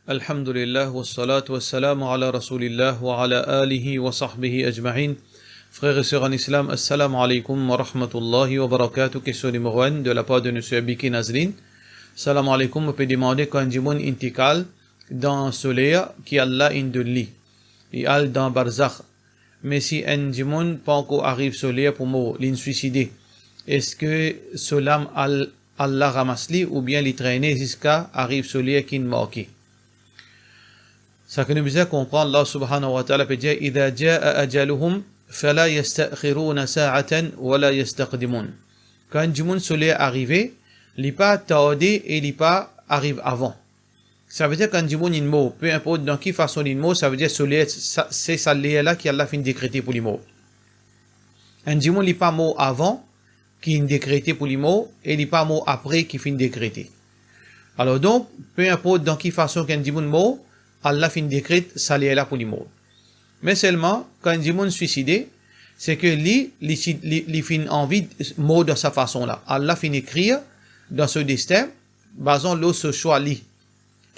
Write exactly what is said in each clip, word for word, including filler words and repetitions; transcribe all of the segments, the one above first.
Alhamdulillah, wassalatu wassalamu ala Rasoulillah wa ala alihi wa sahbihi ajmain. Frer e ser an Islam, assalamu alaikum wa rahmatullahi wa barakatuh. Kestion nimero enn, de lapar de nou ser Biki Nazlin. Salam alaikum, mo pe demande kan enn dimoun inn tikal dan so ler ki Allah inn donn li, li al dan barzakh. Me si enn dimoun pankor ariv so ler pou mor, li'nn swiside, eski so lam al, Allah ramas li oubien li trene ziska ariv so ler ki'nn marke? Saki nou bizin konpran, Allah subhanahu wa ta'ala pe dir, "Idha jaa ajaluhum fala yasta'khiruna sa'atan wala yastaqdimun." Kan enn dimoun so ler arive, li pa tarde e li pa ariv avan. Savedir kan enn dimoun inn mor, pe inport dan ki fason li'nn mor, savedir so ler, sa, se sa ler la ki Allah finn dekrete pou li mor. Enn dimoun li pa mor avan ki'nn dekrete pou li mor, e li pa mor apre ki finn dekrete. Alor donk, pe inport dan ki fason ki enn dimoun mor, Allah finn dekret sa ler la pou li mor. Me selman, kan enn dimoun swiside, se ke li, li, li, li finn anvi mor dan sa fason la. Allah finn ekrir dan so destin, bazan lor so swa li,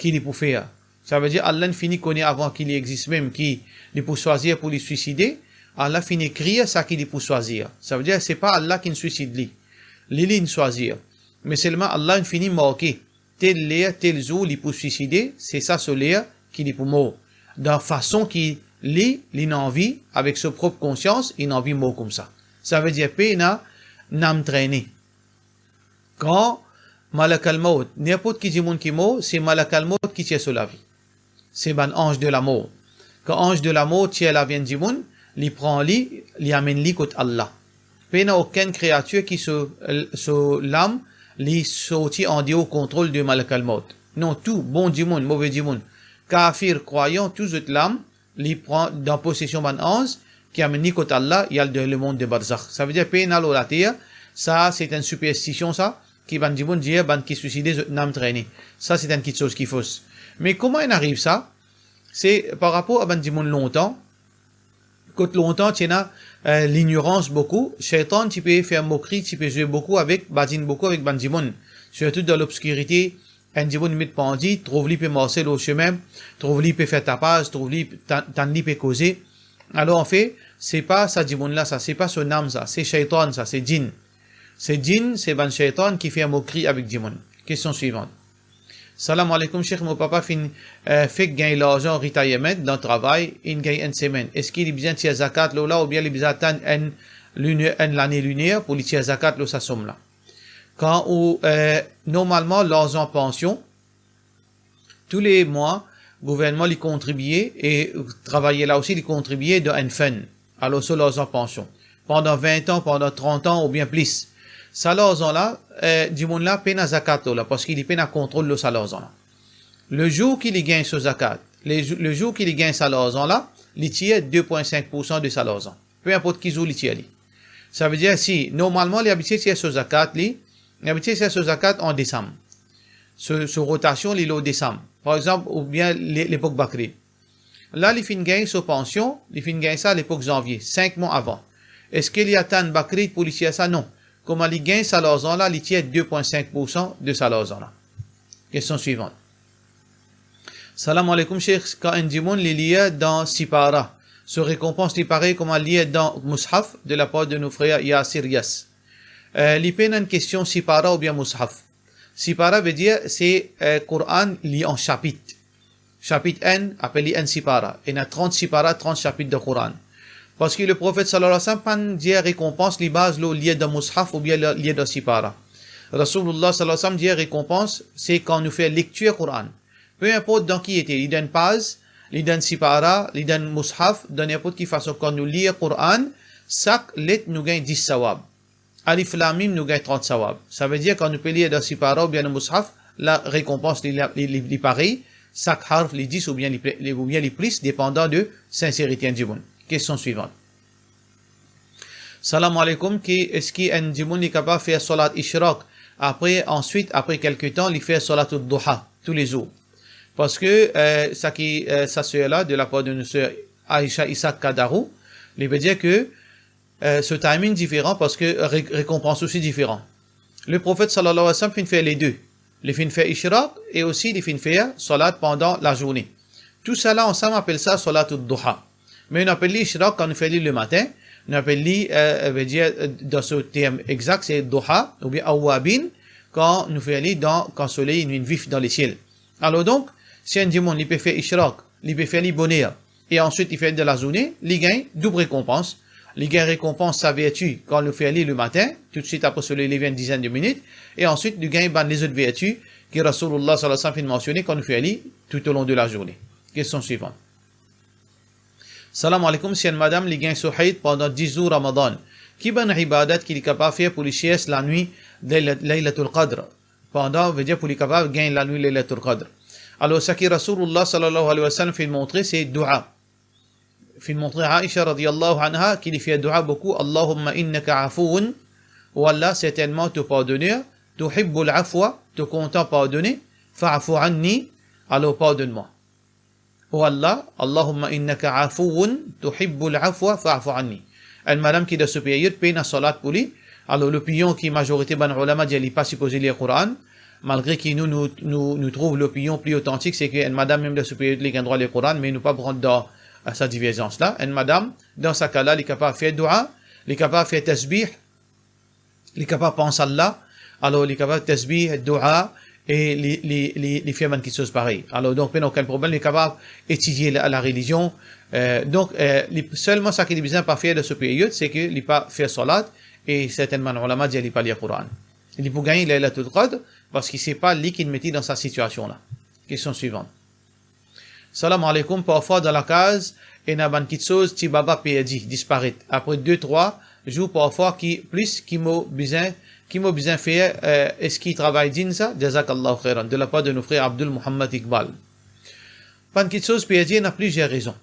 ki li pou fer. Savedir Allah inn fini kone avan ki li exis mem, ki li pou swazir pou li swiside. Allah finn ekrir saki li pou swazir. Savedir se pa Allah ki'nn swisid li. Li, li'nn swazir. Me selman Allah inn fini marke tel ler, tel zour li pou swiside, se sa so ler ki li pou mor. Dan fason ki li, li'nn anvi, avek so prop konsians, li'nn anvi mor koumsa. Savedir pena nam trene. Kan Malakal Mawt, ninport ki dimoun ki mor, se Malakal Mawt ki tir so lavi. Se bann anz de lamor. Kan anz de lamor tir lavi enn dimoun, li pran li, li amenn li kot Allah. Pena okenn kreatir ki so, so lam, li sorti andeor kontrol de Malakal Mawt. Non, tou, bon dimoun, move dimoun, kafir, krwayan, tou zot lam, li pran dan posesion bann anz, ki amenn li kot Allah, li al dan lemond de barzakh. Savedir pena lor later, sa se enn siperstision sa, ki bann dimoun dir, bann ki swiside, zot nam trene. Sa se enn kiksoz ki fos. Me kouma inn ariv sa? Se par rapor a bann dimoun lontan, kot lontan ti ena, eh, lignorans boukou, Shaytan ti pe fer mokri, ti pe zwe boukou avek, badinn boukou avek bann dimoun, sirtou dan lobskirite, enn dimoun met pandi, trouv li pe marse lor sime, trouv li pe fer tapaz, trouv li, tann, tann li pe koze. Alor anfet, se pa sa dimoun la sa, se pa so nam sa, se Shaytan sa, se djinn. Se djinn, se bann Shaytan ki fer mokri avek dimoun. Kestion swivan. Salam aleykoum, Sheikh, mo papa finn, eh, fek gagn larzan retirement dan travay, inn gagn enn semenn. Eski li bizin tir zakat lor la oubien li bizin atann enn liner, enn lane liner pou li tir zakat lor sa som la? Kan ou, eh, normalman, larzan pansion, toulemwa, gouvernman li kontribie e travayer la osi li kontribie dan enn fund. Alor so larzan pansion, pandan vin an, pandan trant an oubien plis. Sa larzan la, eh, dimoun la pena zakat lor la, parski li pena kontrol lor sa larzan la. Lezour ki li gagn so zakat, le, lezour ki li gagn sa larzan la, li tir de pwin sink poursan de sa larzan. Pe inport ki zour li tir li. Savedir si normalman li abitie tir so zakat li, li abitie tir so zakat an desam. So, so rotasion li lor desam, par exanp, oubien le, lepok Bakrid. La li finn gagn so pansion, li finn gagn sa lepok zanvie, sink mwa avan. Eski li atann Bakrid pou li tir sa? Non. Kouma li gagn sa larzan la, li tir de pwin sink poursan de sa larzan la. Kestion swivan. Salam aleykoum, Sheikh. Kan enn dimoun li lir dan Sipara, so rekonpans li parey kouma lir dan Mushaf de lapar de nou frer Yasir Yas. Eh, li pena enn kestion Sipara oubien Mushaf. Sipara vedir se, eh, Koran li an chapit. Chapit enn, apel li enn Sipara. Ena trant Sipara, trant chapit dan Koran. Parski Leprofet sallallahu alayhi wa sallam pann dir rekonpans li baz lor lir dan Mushaf oubien lir dan Sipara. Rasoulullah sallallahu alayhi wa sallam dir rekonpans se kan nou fer lektir Koran. Pe inport dan ki ete, li dan paz, li dan Sipara, li dan Mushaf, dan ninport ki fason, kan nou lir Koran, sak let nou gagn dis sawab. Alif Lam Mim, nou gagn trant sawab. Savedir kan nou pe lir dan Sipara oubien dan Mushaf, la rekonpans li, li, li, li parey, sak harf li dis oubien li, li, oubien li plis, depandan de sinserite enn dimoun. Kestion swivan. Salam aleykoum, ki, eski enn dimoun li kapav fer salat Ishraq, apre, answit, apre kelke tan, li fer salat Duha, toulezour? Parski, eh, sa ki, eh, sa ser la, de lapar de nou ser Aisha Isaac Kadarou, li pe dir ke, eh, so timing diferan, parski re-, rekonpans osi diferan. Leprofet sallallahu alayhi wa sallam finn fer le de. Li finn fer ishraq e osi li finn fer salat pandan lazourne. Tousala ansam apel sa salatud duha. Me nou apel li ishraq kan nou fer li lematin, nou apel li, eh, vedir, eh, dan so term exak, se duha oubien awabin, kan nou fer li dan, kan soley inn vinn vif dan lesiel. Alor donk, si enn dimoun li pe fer ishraq, li pe fer li boner, e answit li fer li dan lazourne, li gagn doub rekonpans. Li gagn rekonpans sa verti kan nou fer li lematin, toutswit apre soley leve enn dizenn de minit, e answit li gagn bann lezot verti ki Rasoulullah sallallahu alayhi wa sallam finn mansione kan nou fer li toutolong de lazourne. Kestion swivan. Salam aleykoum, si enn madam li gagn so hayd pandan dis zour Ramadan, ki bann ibadat ki li kapav fer pou li chers lanwit Layla-, Laylatul Qadr? Pandan, vedir pou li kapav gagn lanwit Laylatul Qadr. Alor, seki Rasoulullah sallallahu alayhi wa sallam finn montre, se doua. Finn montre Aisha radiyallahu anha ki li fer doua boukou, Allahumma innaka afuwun, o Allah, sertennman to pardoner, tuhibbul afwa, to kontan pardone, fa'fu anni, alor pardonn mwa. O Allah, Allahumma innaka afuwun tuhibbul afwa fa'fu anni. Enn madam ki dan so period, pena salat pou li. Alor, lopinion ki mazorite bann ulama dir li pa sipoze lir Koran, malgre ki nou, nou, nou, nou trouv lopinion pli otantik, se ki enn madam mem dan so period, li gagn drwa lir Koran, me nou pa rant dan, eh, sa diverzans la. Enn madam, dan sa ka la, li kapav fer doua, li kapav fer tasbih, li kapav pans Allah, alor li kapav tasbih, doua, e li, li, li, li fer bann kiksoz parey. Alor donk, pena okenn problem, li kapav etidie la, la relizion. Eh, donk, eh, li, selman seki li bizin pa fer dan so period, se ki li pa fer salat, e sertenn bann ulama dir li pa lir Koran. Li pou gagn Laylatul Qadr, parski se pa li ki met li dan sa sitiasion la. Kestion swivan. Salam aleykoum, parfwa dan lakaz, ena bann kiksoz ti baba perdi, disparet. Apre de, trwa zour, parfwa ki plis, ki mo bizin, ki mo bizin fer, eh, eski travay dinn sa? Jazakallahu khairan. De lapar de nou frer Abdul Muhammad Iqbal. Bann kiksoz perdi, ena plizier rezon.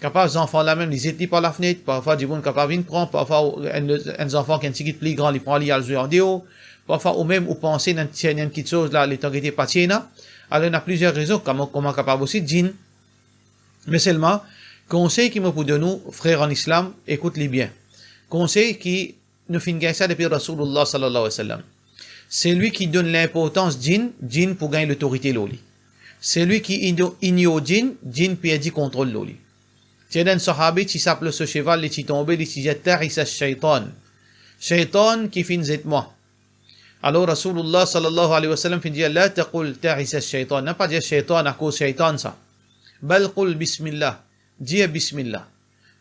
Kapav zanfan la mem, li zet li par lafnet, parfwa dimoun kapav vinn pran, parfwa enn, enn zanfan ki enn tigit pli gran, li pran li al zwe andeor, parfwa ou mem ou panse ena enn, enn kiksoz la, letan gete pa ti ena. Alor, ena plizier rezon, kouma, kouma kapav osi dinn. Me selman, konsey ki mo pou donn ou, frer an Islam, ekout li bien. Konsey ki nou finn gagn sa depi Rasoulullah sallallahu alayhi wa sallam. Selwi ki donn linportans dinn, dinn pou gagn lotorite lor li. Selwi ki ino-, ignor dinn, dinn perdi kontrol lor li. Ti ena enn sahabi ti sap lor so seval, li ti tonbe, li ti dir, "Ta'isa shaytan. Shaytan ki finn zet mwa." Alor Rasoulullah sallallahu alayhi wa sallam finn dir, "La taqul ta'isa shaytan." Napa dir shaytan akoz shaytan sa. "Bal qul bismillah." Dir bismillah.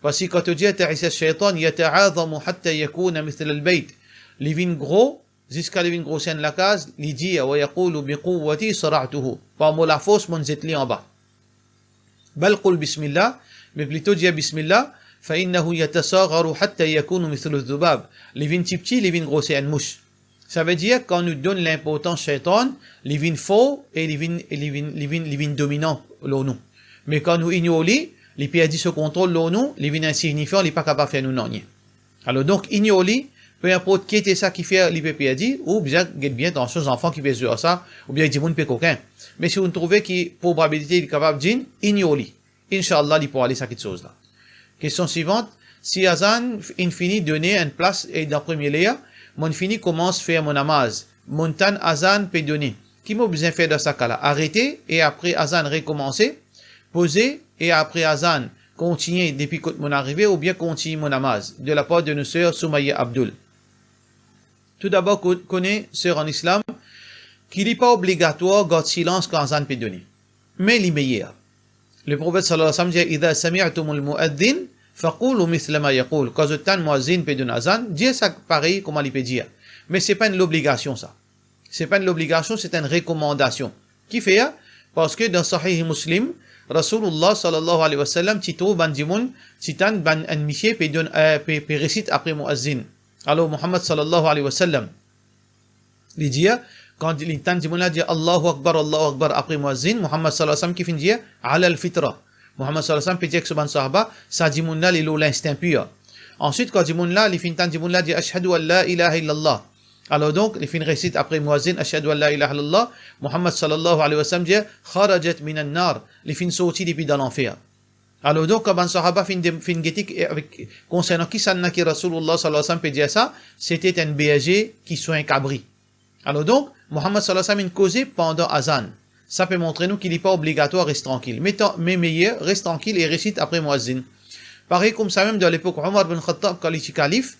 Parski kan to dir ta'isa shaytan, yata'azamu hatta yakuna mithla al-bayt. Li vinn gro, ziska li vinn groser enn lakaz, li dir, "Wa yaqulu bi quwwati sara'tuhu." Par mo lafors, monn zet li anba. "Bal qul bismillah", me plito dir bismillah, "fa innahu yatasagharu hatta yakunu mithlu dhubab." Li vinn tipti, li vinn groser enn mous. Savedir, kan nou donn linportans shaytan, li vinn for e li vinn, e li vinn, li vinn, li vinn dominan lor nou. Me kan nou ignor li, li perdi so kontrol lor nou, li vinn insignifian, li pa kapav fer nou nanye. Alor donk, ignor li, pe inport ki ete sa ki fer li pe perdi, ou bizin get bien atansion zanfan ki pe zwe ar sa, oubien dimoun pe kokin. Me si ou trouve ki probabilite li kapav dinn, ignor li. Inshallah, li pou ale sa kiksoz la. Kestion swivan, si azan inn fini done enn plas e dan premie ler, monn fini koumans fer mo namaz, monn tann azan pe done. Ki mo bizin fer dan sa ka la? Arete e apre azan rekomanse, poze e apre azan kontigne depi kot monn arive oubien kontigne mo namaz? De lapar de nou ser Soumaya Abdul. Toudabor, ko-, kone, ser an Islam, ki li pa obligatwar gard silans kan azan pe done. Me li meyer. Leprofet sallallahu alayhi wa sallam dir, "Idha sami'tumul muadhdhin, faqulu mithla ma yaqul." Kan zot tann muazzin pe donn azan, dir sa parey kouma li pe dir. Me se pa enn lobligasion sa. Se pa enn lobligasion, se enn rekomandasion. Kifer? Parski dan Sahih Muslim, Rasoulullah sallallahu alayhi wa sallam ti trouv bann dimoun, ti tann bann, enn misie pe donn, eh, pe, pe resit apre muazzin. Alor Muhammad sallallahu alayhi wa sallam, li dir, kan li tann dimoun la dir, "Allahu Akbar, Allahu Akbar," apre muazzin, Muhammad sallallahu alayhi wa sallam ki finn dir, "Alal fitra." Muhammad sallallahu alayhi wa sallam pe dir ek so bann sahaba, "Sa dimoun la, li lor linstin pir." Answit, kan dimoun la, li finn tann dimoun la dir, "Ashhadu an la ilaha illallah." Alor donk, li finn resit apre muazzin, "Ashhadu an la ilaha illallah," Muhammad sallallahu alayhi wa sallam dir, "Kharajat minan nar," li finn sorti depi dan lanfer. Alor donk, kan bann sahaba finn dem-, finn gete ki, avek, konsernan kisannla ki Rasoulullah sallallahu alayhi wa sallam pe dir sa, sete enn berze ki swegn kabri. Alor donk, Muhammad sallallahu alayhi wa sallam inn koze pandan azan. Sa pe montre nou ki li pa obligatwar res trankil. Me tan, me meyer, res trankil e resit apre muazzin. Parey koumsamem dan lepok Omar bin Khattab, kan li ti kalif,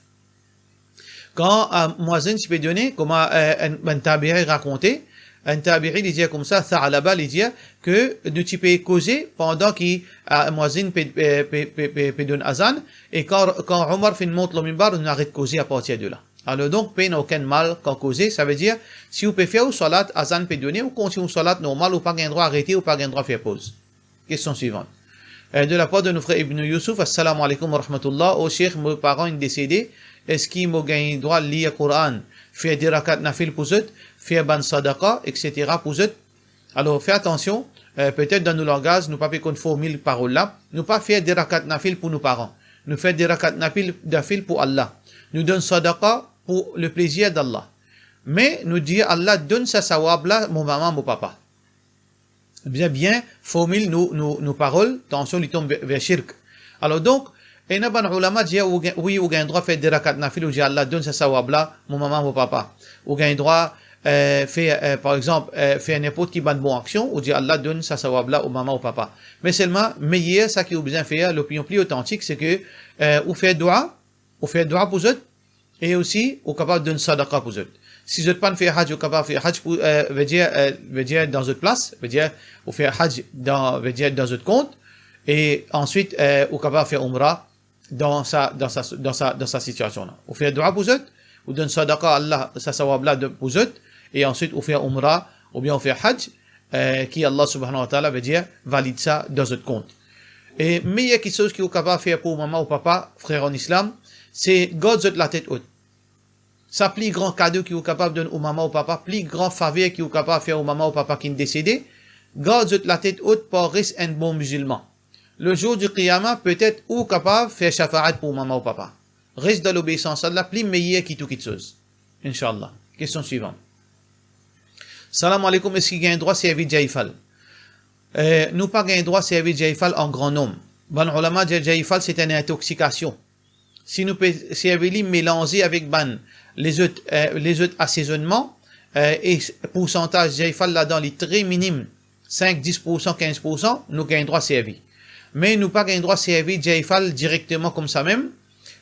kan, eh, muazzin ti pe done, kouma, eh, enn, enn tabi'i rakonte, enn tabi'i li dir koumsa, Tha'laba li dir ke nou ti pe koze pandan ki, eh, muazzin pe, eh, pe, pe, pe, pe donn azan, e kan, kan Omar finn mont lor minbar, nou aret koze apartir de la. Alor donk, pena okenn mal kan koze, savedir, si ou pe fer ou salat, azan pe done, ou kontign ou salat normal, ou pa gagn drwa arete, ou pa gagn drwa fer poz. Kestion swivan. Eh, de lapar de nou frer Ibn Youssouf, Assalamu alaykum wa rahmatullah. O Sheikh, mo paran inn desede, eski mo gagn drwa lir Koran, fer de rakat nafil pou zot, fer bann sadaka, et cetera pou zot? Alor, fer atansion, eh, petet dan nou langaz, nou pa pe konn formil parol la, nou pa fer de rakat nafil pou nou paran. Nou fer de rakat nafil, nafil pou Allah. Nou donn sadaka pou le plezir d'Allah. Me nou dir, Allah, donn sa sawab la mo mama, mo papa. Bien, bien formil nou, nou, nou parol, atansion li tom ver, ver shirk. Alor donk, ena bann oulama dir, ou gagn, wi, ou gagn drwa fer de rakat nafil, ou dir, Allah, donn sa sawab la mo mama, mo papa. Ou gagn drwa, eh, fer, eh, par exanp, eh, fer ninport ki bann bon aksion, ou dir, Allah, donn sa sawab la o mama, o papa. Me selman, meyer, sa ki ou bizin fer, lopinion pli otantik, se ke, eh, ou fer dwa, ou fer dwa pou zot, e osi, ou kapav donn sadaka pou zot. Si zot pa'nn fer haj, ou kapav fer haj pou, eh, vedir, eh, vedir dan zot plas, vedir, ou fer haj dan, vedir dan zot kont, e answit, eh, ou kapav fer oumra dan sa, dan sa, dan sa, dan sa sitiasion la. Ou fer dwa pou zot, ou donn sadaka Allah, sa sawab la de, pou zot, e answit ou fer oumra, oubien ou fer haj, eh, ki Allah subhanahu wa ta'ala, vedir, valid sa dan zot kont. E meyer kiksoz ki ou kapav fer pou mama ou papa, frer an Islam, se gard zot latet ot. Sa pli gran kado ki ou kapav donn ou mama ou papa, pli gran faver ki ou kapav fer ou mama ou papa ki'nn desede, gard zot latet ot par res enn bon mizilman. Le zour di Qiyama, petet ou kapav fer shafaat pou ou mama ou papa. Res dan lobeisans Allah, pli meyer ki tou kiksoz. Inshallah. Kestion swivan. Salam aleykoum, eski gagn drwa servi Jayfal? Eh, nou pa gagn drwa servi Jayfal an gran nonm. Bann oulama dir Jayfal se enn intoksikasion. Si nou pe servi li melanze avek bann lezot, eh, lezot asezonnman, eh, e poursantaz Jayfal ladan li tre minim, sink, dis poursan, kinz poursan, nou gagn drwa servi. Me nou pa gagn drwa servi Jayfal direkteman koumsa mem,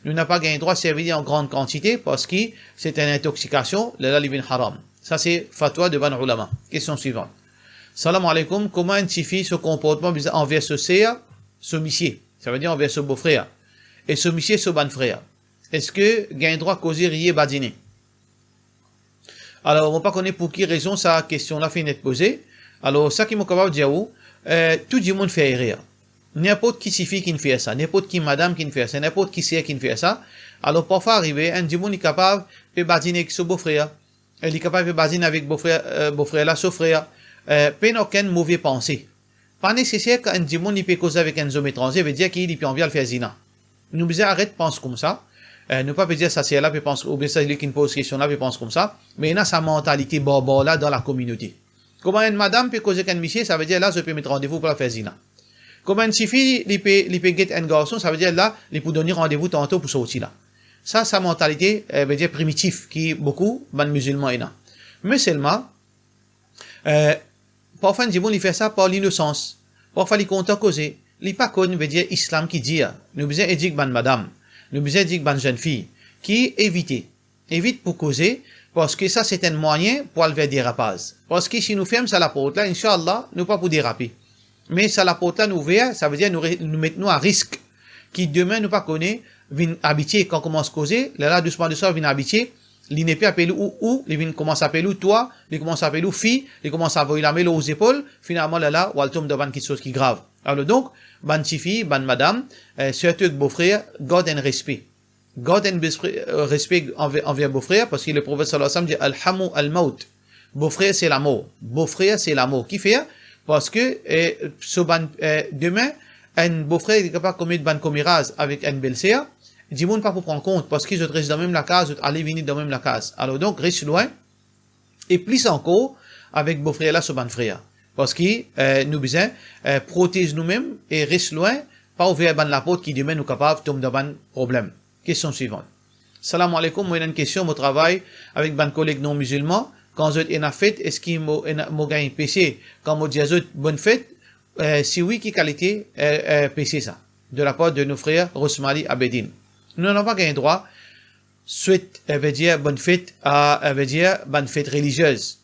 nou napa gagn drwa servi li an gran kantite, parski se enn intoksikasion, lerla li vinn haram. Sa se fatwa de bann oulama. Kestion swivan. Salam aleykoum, kouma enn tifi so konportman bizin anver so ser, so misie, savedir anver so bofrer, e so misie so bann frer? Eski gagn drwa koze, riye, badine? Alor, mo pa kone pou ki rezon sa kestion la finn et poze. Alor, sa ki mo kapav dir ou, eh, tou dimoun fer erer. Ninport ki tifi ki'nn fer sa, ninport ki madam ki'nn fer sa, ninport ki ser ki'nn fer sa. Alor, parfwa arive, enn dimoun li kapav pe badine ek so bofrer, e li kapav pe badine avek bofrer, eh, bofrer la so frer, eh, pena okenn move panse. Pa neseser kan enn dimoun li pe koze avek enn zom etranze, vedir ki li pe anvi al fer zina. Nou bizin aret pans koumsa. Eh, nou pa pe dir sa ser la pe pans, oubien seli ki'nn poz kestion la pe pans koumsa, me ena sa mantalite barbar la dan lakominote. Kouma enn madam pe koze ek enn misie, savedir la zot pe met randevou pou al fer zina. Kouma enn tifi, li pe, li pe get enn garson, savedir la li pou donn li randevou tanto pou sorti la. Sa, sa mantalite, eh, vedir primitif ki boukou bann mizilman ena. Me selman, eh, parfwa enn dimoun li fer sa par linosans. Parfwa li kontan koze. Li pa konn, vedir Islam ki dir. Nou bizin edik bann madam. Nou bizin edik bann zenn fi ki evite. Evit pou koze, parski sa se enn mwayin pou al ver derapaz. Parski si nou ferm sa laport la, inshallah, nou pa pou derape. Me sa laport la nou ouver, savedir nou re-, nou met nou a risk. Ki demin nou pa kone, vinn abitie, kan koumans koze, lerla dousman dousman vinn abitie, li nepli apel ou ou, li vinn koumans apel ou twa, li koumans apel ou fi, li koumans avoy lame lor ou zepol, finalman lerla ou al tom dan bann kiksoz ki grav. Alor donk, bann tifi, bann madam, eh, sirtou ek bofrer, gard enn respe. Gard enn bespre-, eh, respe anver, anver bofrer, parski le Profet sallallahu alayhi wa sallam dir, "Al-hamu al-mawt." Bofrer se lamor. Bofrer se lamor. Kifer? Parski, eh, so bann, eh, demin, enn bofrer li kapav komet bann komeraz avek enn belser, dimoun pa pou pran kont, parski zot res dan mem lakaz, zot ale vini dan mem lakaz. Alor donk, res lwin, e plis ankor avek bofrer la so bann frer. Parski, eh, nou bizin, eh, protez noumem e res lwin, pa ouver bann laport ki demin nou kapav tom dan bann problem. Kestion swivan. Salam aleykoum, mo ena enn kestion, mo travay avek bann koleg non mizilman, Kan zot ena fet, eski mo, ena, mo gagn pese kan mo dir zot bonn fet? Eh, si wi, ki kalite, eh, eh, pese sa? De la part de nou frer Rosmali Abedin. Nou napa gagn drwa swet, eh, vedir bonn fet a, eh, vedir bann fet reliziez.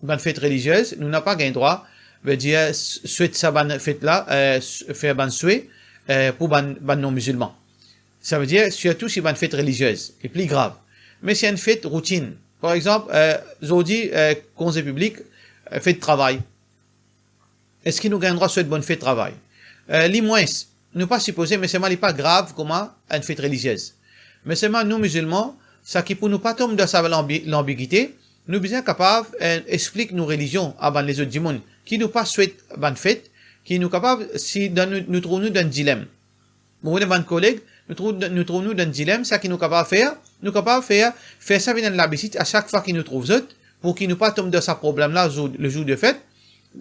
Bann fet reliziez, nou napa gagn drwa, vedir s-, swet sa bann fet la, eh, s-, fer bann swe, eh, pou bann, bann non-mizilman. Savedir, sirtou si bann fet reliziez, e pli grav. Me si enn fet routine, par exanp, eh, zordi, eh, konze piblik, eh, fet travay. Eski nou gagn drwa swet bonn fet travay? Eh, li mwins, nou pa sipoze, me selman li pa grav kouma enn fet reliziez. Me selman nou mizilman, seki pou nou pa tom dan sa lanbi-, lanbigite, nou bizin kapav, eh, explik nou relizion a bann lezot dimoun, ki nou pa swet bann fet, ki nou kapav, si dan nou, nou trouv nou dan dilem. Mo rod bann koleg, nou trouv, nou trouv nou dan dilem, seki nou kapav fer, nou kapav fer, fer sa vinn enn labitid a sak fwa ki nou trouv zot, pou ki nou pa tom dan sa problem la, zour, lezour de fet.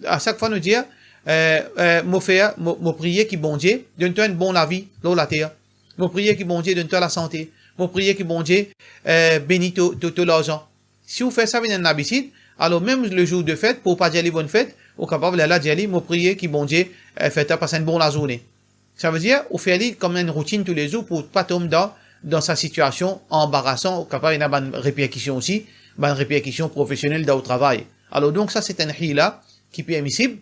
A sak fwa nou dir, eh, eh, mo frer, mo, mo priye ki Bondie donn twa enn bon lavi lor later. Mo priye ki Bondie donn twa lasante. Mo priye ki Bondie, eh, beni to, to, to larzan. Si ou fer sa vinn enn labitid, alor mem lezour de fet, pou ou pa dir li bonn fet, ou kapav lerla dir li, mo priye ki Bondie, eh, fer twa pas enn bon lazourne. Savedir, ou fer li kom enn routine toulezour pou pa tom dan, dan sa sitiasion anbarasan, ou kapav ena bann reperkision osi, bann reperkision profesionel dan ou travay. Alor donk, sa se enn hila ki permisib,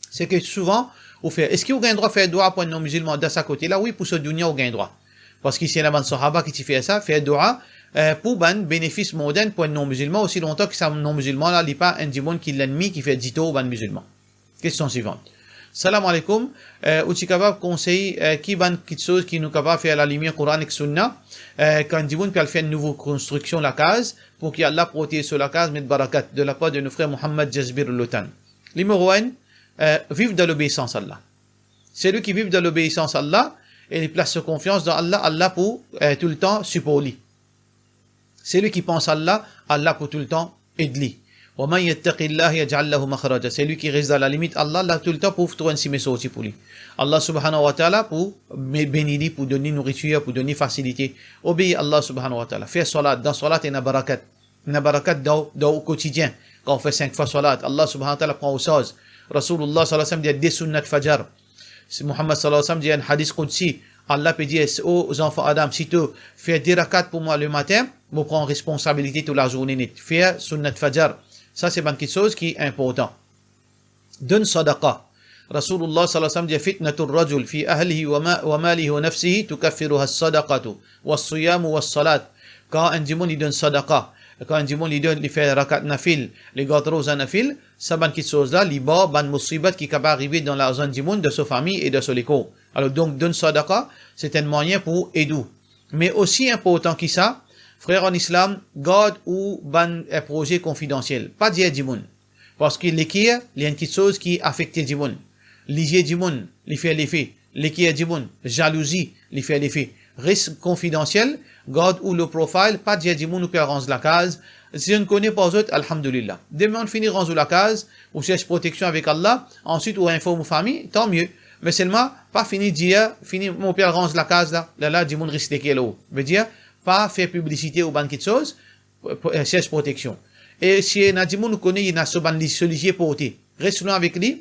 seki souvan ou fer. Eski ou gagn drwa fer dua pou enn non-mizilman dan sa kote la? Wi, pou so dounia ou gagn drwa. Parski si ena bann sahaba ki ti fer sa, fer dua, eh, pou bann benefis mondenn pou enn non-mizilman, osi lontan ki sa non-mizilman la, li pa enn dimoun ki lennmi, ki fer ditor bann mizilman. Kestion sivant. Salam aleykoum. Eh, ou ti kapav konsey, eh, ki bann kiksoz ki nou kapav fer alalimier Koran ek Sunna, eh, kan dimoun pe al fer enn nouvo konstriksion lakaz, pou ki Allah protez so lakaz, met barakat, de la part de nou frer Mohammad Jazbir Lotan. Nimero enn, eh, viv dan lobeisans Allah. Selwi ki viv dan lobeisans Allah e li plas so konfians dan Allah, Allah pou, eh, toultan siport li. Selwi ki pans Allah, Allah pou toultan ed li. Wa man yattaqillaha yaj'al lahu makhraja. Selwi ki res dan lalimit Allah, Allah toultan pou trouv enn sime sorti pou li. Allah subhanahu wa ta'ala pou be-, beni li, pou donn li nouritir, pou donn li fasilite. Obei Allah subhanahu wa ta'ala. Fer salat, dan salat ena barakat. Ena barakat dan, dan ou kotidien. Kan ou fer sink fwa salat, Allah subhanahu wa ta'ala pran ou sarz. Rasoulullah sallallahu alayhi wa sallam dir de sunnat fajar. Si Muhammad sallallahu alayhi wa sallam dir enn hadis qudsi, Allah pe dir, "O zanfan Adam, si to fer de rakat pou mwa lematin, mo pran responsabilite to lazourne net. Fer sunnat fajar." Sa se bann kiksoz ki inportan. Donn sadaqa. Rasoulullah sallallahu alayhi wa sallam dir, "Fitnatur rajul fi ahlihi wa ma-, wa malihi wa nafsihi tukaffiruha as-sadaqatu, was-siyamu was-salat." Kan enn dimoun li donn sadaqa, kan enn dimoun li donn, li fer rakat nafil, li gard roza nafil, sa bann kiksoz la, li bar bann mosibat ki kapav arive dan larzan dimoun, dan so fami e dan so lekor. Alor donk, donn sadaqa, se enn mwayin pou ed ou. Me osi inportan ki sa, frer an Islam, gard ou bann, eh, proze konfidansiel. Pa dir dimoun. Parski leker, li enn kiksoz ki afekte dimoun. Lizie dimoun, li fer lefe. Leker dimoun, zalouzi, li fer lefe. Res konfidansiel, gard ou low profile, pa dir dimoun ou pe al ranz lakaz. Si zot kone par zot, alhamdulillah. Demin ou fini ranz ou lakaz, ou sers proteksion avek Allah, answit ou inform ou fami, tan mie. Me selman, pa fini dir, fini, mo pe al ranz lakaz la, lerla dimoun res leker lor ou. Vedir, pa fer piblisite ou bann kiksoz, p-, p-, eh, sers proteksion. E si ena dimoun ou kone, ena so bann li-, so lizie porte, res lwin avek li,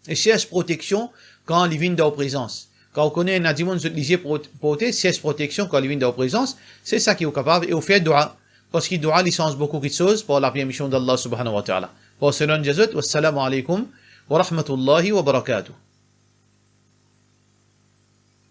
e sers proteksion kan li vinn dan ou prezans. Kan ou kone ena dimoun zot lizie pro-, porte, sers proteksion kan li vinn dan ou prezans, se sa ki ou kapav, e ou fer dua, parski dua li sanz boukou kiksoz par lapermision d'Allah subhanahu wa ta'ala. Par so nom, dir zot, wassalamu alaykum wa rahmatullahi wa barakatuh.